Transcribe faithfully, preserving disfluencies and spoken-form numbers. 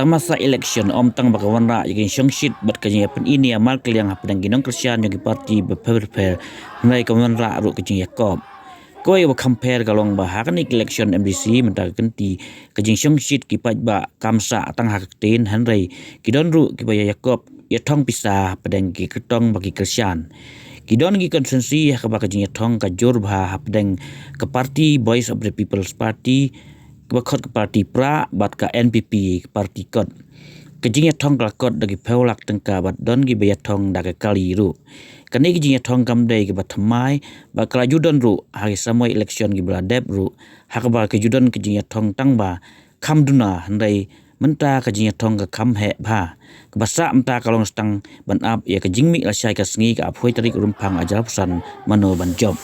Tang mynta election ym tang ba ka wanrah ïa ka jingshongshit bad ka jingïapyni ïa markylliang hapdeng ki nongkyrshan jong ki parti bapher bapher, hynrei ka wanrah ruh ka jingïakop. Kawei kaba kham pher ka long ba ha kane ka election M D C mynta ka kynti ka jingshongshit ki paidbah kam sah tang ha ka ktien, hynrei ki don ruh kiba ïa ïakop ïa thong pisa hapdeng ki kyrtong ba ki kyrshan. Ki don ki konstituensi ha kaba ka jingïathong ka jur bha hapdeng ka parti Voice of the People's Party, kaba khot ka parti Prah, bad ka N P P, ka parti kot. Ka jingïathong ka la kot da ki phew lak tyngka bad don kiba ïathong da ka kali ruh. Kane ka jingïathong kam dei kaba thymmai bad ka la ju don ruh ha ki samoi election kiba la dep ruh, ha kaba ka ju don ka jingïathong tang ba kham duna, hynrei mynta ka jingïathong ka kham heh bha. Kaba sah mynta ka long tang ban ap ïa ka jingmih lashai ka sngi ka arphew tarik Rymphang ar hajar arphew san, mano ban jop.